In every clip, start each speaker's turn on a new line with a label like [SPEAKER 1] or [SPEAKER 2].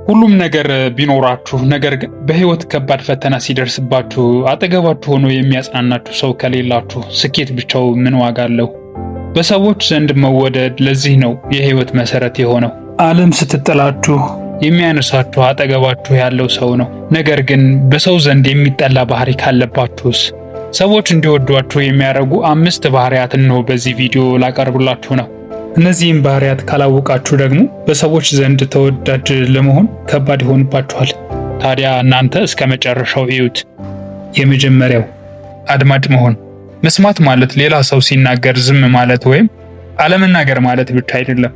[SPEAKER 1] ሁሉም ነገር ቢኖራችሁ ነገር ግን በህይወት ከባድ ፈተና ሲደርስባችሁ አጠገባችሁ ሆኖ የሚያጽናናችሁ ሰው ከሌላችሁ ስኬት ብቻው ምን ዋጋ አለው? በሰዎች ዘንድ መወደድ ለዚህ ነው የህይወት መሰረት የሆነው። ዓለም ስትጥላችሁ የሚያነሳችሁ አጠገባችሁ ያለው ሰው ነው። ነገር ግን በሰው ዘንድ የሚጠላ ባህሪ ካለባችሁስ? ሰዎች እንዲወዷችሁ የሚያደርጉ 5 ባህሪያት እነሆ በዚህ ቪዲዮ ላቀርብላችሁ ነው። እነዚህም ባህሪያት ካላወቃችሁ ደግሞ በሰዎች ዘንድ ተወዳጅ ለመሆን ከባድ ይሆንባችኋል። ታዲያ እናንተ እስከ መጨረሻው እዩት። የመጀመሪያው አድማጭ መሆን። መስማት ማለት ሌላ ሰው ሲናገር ዝም ማለት ወይም አለመናገር ማለት ብቻ አይደለም።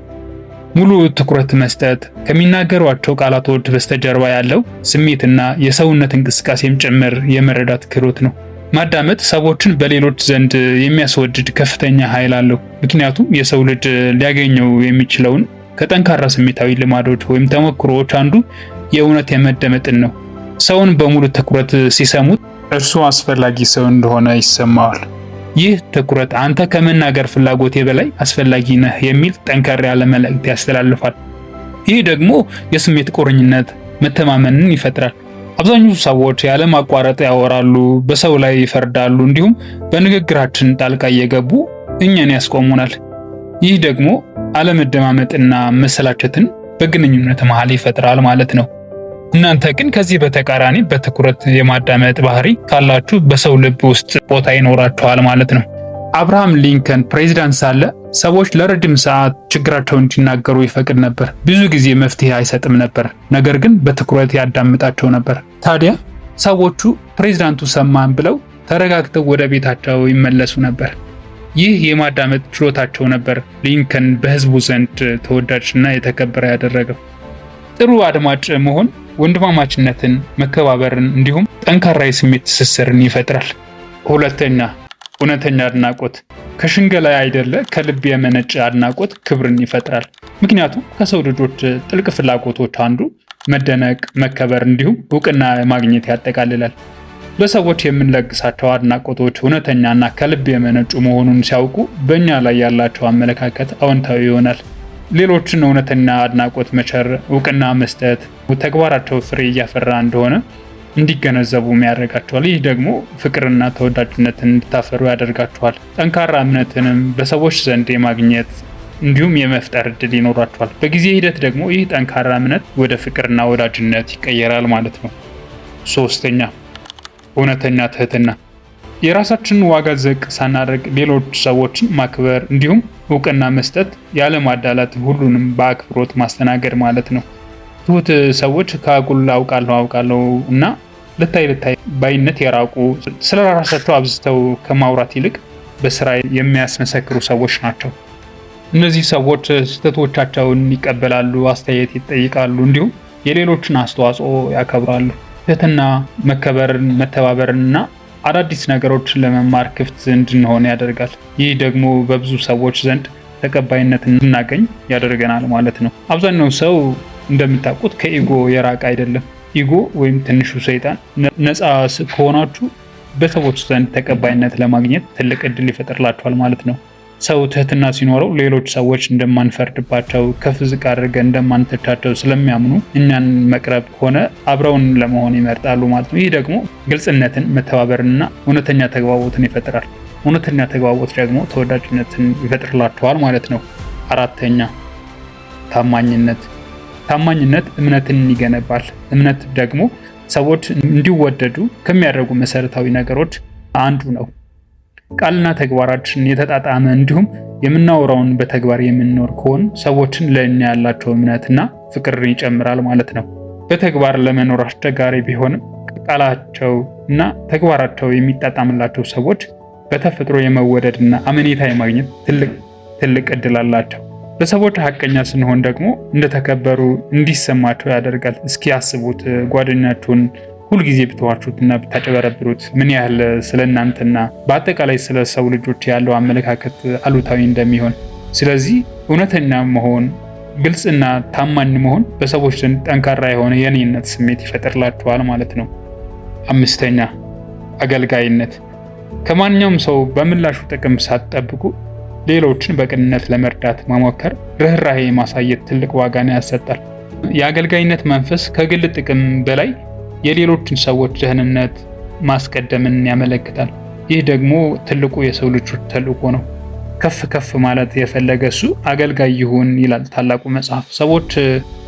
[SPEAKER 1] ሙሉ ትኩረት መስጠት፣ ከሚናገሯቸው ቃላቶች በስተጀርባ ያለው ስሜትና የሰውነት እንቅስቃሴም ጭምር የመረዳት ክህሎት ነው። ማዳመጥ ሰዎችን በሌሎች ዘንድ የሚያስወድድ ከፍተኛ ኃይል አለው። ምክንያቱም የሰው ልጅ ሊያገኘው የሚችለውን ከጠንካራ ስሜታዊ ልማዶች ወይም ተሞክሮዎች አንዱ የእውነት የመደመጥን ነው። ሰውን በሙሉ ትኩረት ሲሰሙት እርሱ አስፈላጊ ሰው እንደሆነ ይሰማዋል። ይህ ትኩረት አንተ ከመናገር ፍላጎቴ በላይ አስፈላጊ ነህ የሚል ጠንከር ያለ መልእክት ያስተላልፋል። ይህ ደግሞ የስሜት ቁርኝነት፣ መተማመንን ይፈጥራል። አብዛኞቹ ሰዎች ያለማቋረጥ ያወራሉ፣ በሰው ላይ ይፈርዳሉ፣ እንዲሁም በንግግራችን ጣልቃ እየገቡ እኛን ያስቆሙናል። ይህ ደግሞ አለመደማመጥና መሰላቸትን በግንኙነት መሃል ይፈጥራል ማለት ነው። እናንተ ግን ከዚህ በተቃራኒ በትኩረት የማዳመጥ ባህሪ ካላችሁ በሰው ልብ ውስጥ ቦታ ይኖራችኋል ማለት ነው። አብርሃም ሊንከን ፕሬዚዳንት ሳለ ሰዎች ለረጅም ሰዓት ችግራቸውን እንዲናገሩ ይፈቅድ ነበር። ብዙ ጊዜ መፍትሄ አይሰጥም ነበር፣ ነገር ግን በትኩረት ያዳምጣቸው ነበር። ታዲያ ሰዎቹ ፕሬዚዳንቱ ሰማን ብለው ተረጋግተው ወደ ቤታቸው ይመለሱ ነበር። ይህ የማዳመጥ ችሎታቸው ነበር ሊንከን በሕዝቡ ዘንድ ተወዳጅና የተከበረ ያደረገው። ጥሩ አድማጭ መሆን ወንድማማችነትን፣ መከባበርን እንዲሁም ጠንካራ የስሜት ትስስርን ይፈጥራል። ሁለተኛ፣ እውነተኛ አድናቆት። ከሽንገላ አይደለ ከልብ የመነጨ አድናቆት ክብርን ይፈጥራል። ምክንያቱም ከሰው ልጆች ጥልቅ ፍላጎቶች አንዱ መደነቅ፣ መከበር እንዲሁም እውቅና ማግኘት ያጠቃልላል። ለሰዎች የምንለግሳቸው አድናቆቶች እውነተኛና ከልብ የመነጩ መሆኑን ሲያውቁ በእኛ ላይ ያላቸው አመለካከት አዎንታዊ ይሆናል። ሌሎችን እውነተኛ አድናቆት መቸር፣ እውቅና መስጠት ተግባራቸው ፍሬ እያፈራ እንደሆነ እንዲገነዘቡም ያደርጋቸዋል። ይህ ደግሞ ፍቅርና ተወዳጅነትን እንድታፈሩ ያደርጋቸዋል። ጠንካራ እምነትንም በሰዎች ዘንድ የማግኘት እንዲሁም የመፍጠር እድል ይኖራቸዋል። በጊዜ ሂደት ደግሞ ይህ ጠንካራ እምነት ወደ ፍቅርና ወዳጅነት ይቀየራል ማለት ነው። ሶስተኛ፣ እውነተኛ ትህትና። የራሳችንን ዋጋ ዝቅ ሳናደርግ ሌሎች ሰዎችን ማክበር እንዲሁም እውቅና መስጠት፣ ያለማዳላት ሁሉንም በአክብሮት ማስተናገድ ማለት ነው። ትሁት ሰዎች ከአጉል አውቃለሁ አውቃለሁ እና ልታይ ልታይ ባይነት የራቁ፣ ስለ ራሳቸው አብዝተው ከማውራት ይልቅ በስራ የሚያስመሰክሩ ሰዎች ናቸው። እነዚህ ሰዎች ስህተቶቻቸውን ይቀበላሉ፣ አስተያየት ይጠይቃሉ፣ እንዲሁም የሌሎችን አስተዋጽኦ ያከብራሉ። ትህትና መከበርን፣ መተባበርን እና አዳዲስ ነገሮችን ለመማር ክፍት እንድንሆን ያደርጋል። ይህ ደግሞ በብዙ ሰዎች ዘንድ ተቀባይነት እንድናገኝ ያደርገናል ማለት ነው። አብዛኛው ሰው እንደምታውቁት ከ ego የራቀ አይደለም። Ego ወይም ትንሹ ሰይጣን ነፃ ከሆናችሁ በሰዎች ዘንድ ተቀባይነት ለማግኘት ትልቅ እድል ይፈጥርላችኋል ማለት ነው። ሰው ትህትና ሲኖረው ሌሎች ሰዎች እንደማንፈርድባቸው፣ ከፍ ዝቅ አድርገን እንደማንተቻቸው ስለሚያምኑ እኛን መቅረብ ሆነ አብረውን ለመሆን ይመርጣሉ ማለት ነው። ይህ ደግሞ ግልጽነትን፣ መተባበርንና እውነተኛ ተግባቦትን ይፈጥራል። እውነተኛ ተግባቦት ደግሞ ተወዳጅነትን ይፈጥርላቸዋል ማለት ነው። አራተኛ፣ ታማኝነት። ታማኝነት እምነትን ይገነባል። እምነት ደግሞ ሰዎች እንዲወደዱ ከሚያደርጉ መሰረታዊ ነገሮች አንዱ ነው። ቃልና ተግባራችን የተጣጣመ እንዲሁም የምናወራውን በተግባር የምንኖር ከሆን ሰዎችን ለእኛ ያላቸው እምነትና ፍቅርን ይጨምራል ማለት ነው። በተግባር ለመኖር አስቸጋሪ ቢሆንም ቃላቸው እና ተግባራቸው የሚጣጣምላቸው ሰዎች በተፈጥሮ የመወደድና አመኔታ የማግኘት ትልቅ ትልቅ እድል አላቸው። በሰዎች ሀቀኛ ስንሆን ደግሞ እንደተከበሩ እንዲሰማቸው ያደርጋል። እስኪ አስቡት፣ ጓደኛችሁን ሁልጊዜ ብትዋሹትና ብታጨበረብሩት ምን ያህል ስለ እናንተና በአጠቃላይ ስለ ሰው ልጆች ያለው አመለካከት አሉታዊ እንደሚሆን። ስለዚህ እውነተኛ መሆን፣ ግልጽና ታማኝ መሆን በሰዎች ዘንድ ጠንካራ የሆነ የኔነት ስሜት ይፈጥርላችኋል ማለት ነው። አምስተኛ፣ አገልጋይነት። ከማንኛውም ሰው በምላሹ ጥቅም ሳትጠብቁ ሌሎችን በቅንነት ለመርዳት መሞከር፣ ርኅራሄ ማሳየት ትልቅ ዋጋን ያሰጣል። የአገልጋይነት መንፈስ ከግል ጥቅም በላይ የሌሎችን ሰዎች ደህንነት ማስቀደምን ያመለክታል። ይህ ደግሞ ትልቁ የሰው ልጆች ተልዕኮ ነው። ከፍ ከፍ ማለት የፈለገ እሱ አገልጋይ ይሁን ይላል ታላቁ መጽሐፍ። ሰዎች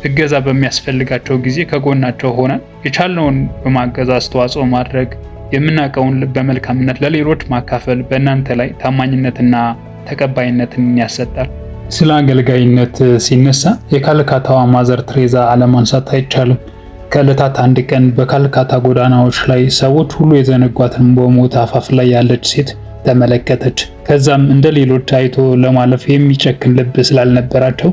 [SPEAKER 1] እገዛ በሚያስፈልጋቸው ጊዜ ከጎናቸው ሆነን የቻልነውን በማገዝ አስተዋጽኦ ማድረግ፣ የምናውቀውን በመልካምነት ለሌሎች ማካፈል በእናንተ ላይ ታማኝነትና ተቀባይነትን ያሰጣል። ስለ አገልጋይነት ሲነሳ የካልካታዋ ማዘር ትሬዛ አለማንሳት አይቻልም። ከዕለታት አንድ ቀን በካልካታ ጎዳናዎች ላይ ሰዎች ሁሉ የዘነጓትን በሞት አፋፍ ላይ ያለች ሴት ተመለከተች። ከዛም እንደ ሌሎች አይቶ ለማለፍ የሚጨክን ልብ ስላልነበራቸው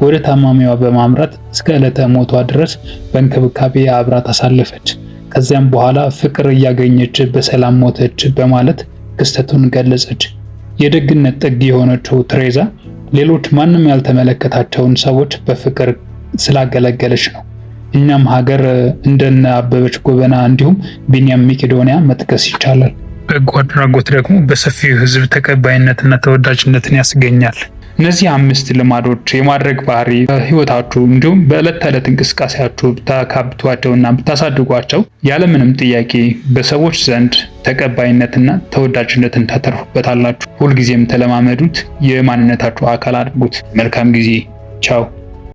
[SPEAKER 1] ወደ ታማሚዋ በማምራት እስከ ዕለተ ሞቷ ድረስ በእንክብካቤ አብራ ታሳለፈች። ከዚያም በኋላ ፍቅር እያገኘች በሰላም ሞተች በማለት ክስተቱን ገለጸች። የደግነት ጥግ የሆነችው ትሬዛ ሌሎች ማንም ያልተመለከታቸውን ሰዎች በፍቅር ስላገለገለች ነው። እኛም ሀገር እንደነ አበበች ጎበና እንዲሁም ቢንያም መቄዶንያ መጥቀስ ይቻላል። በጎ አድራጎት ደግሞ በሰፊው ሕዝብ ተቀባይነትና ተወዳጅነትን ያስገኛል። እነዚህ 5 ልማዶች የማድረግ ባህሪ በህይወታችሁ እንዲሁም በዕለት ተዕለት እንቅስቃሴያችሁ ብታካብቷቸውና ብታሳድጓቸው ያለምንም ጥያቄ በሰዎች ዘንድ ተቀባይነትና ተወዳጅነትን ታተርፉበታላችሁ። ሁልጊዜም ተለማመዱት፣ የማንነታችሁ አካል አድርጉት። መልካም ጊዜ። ቻው።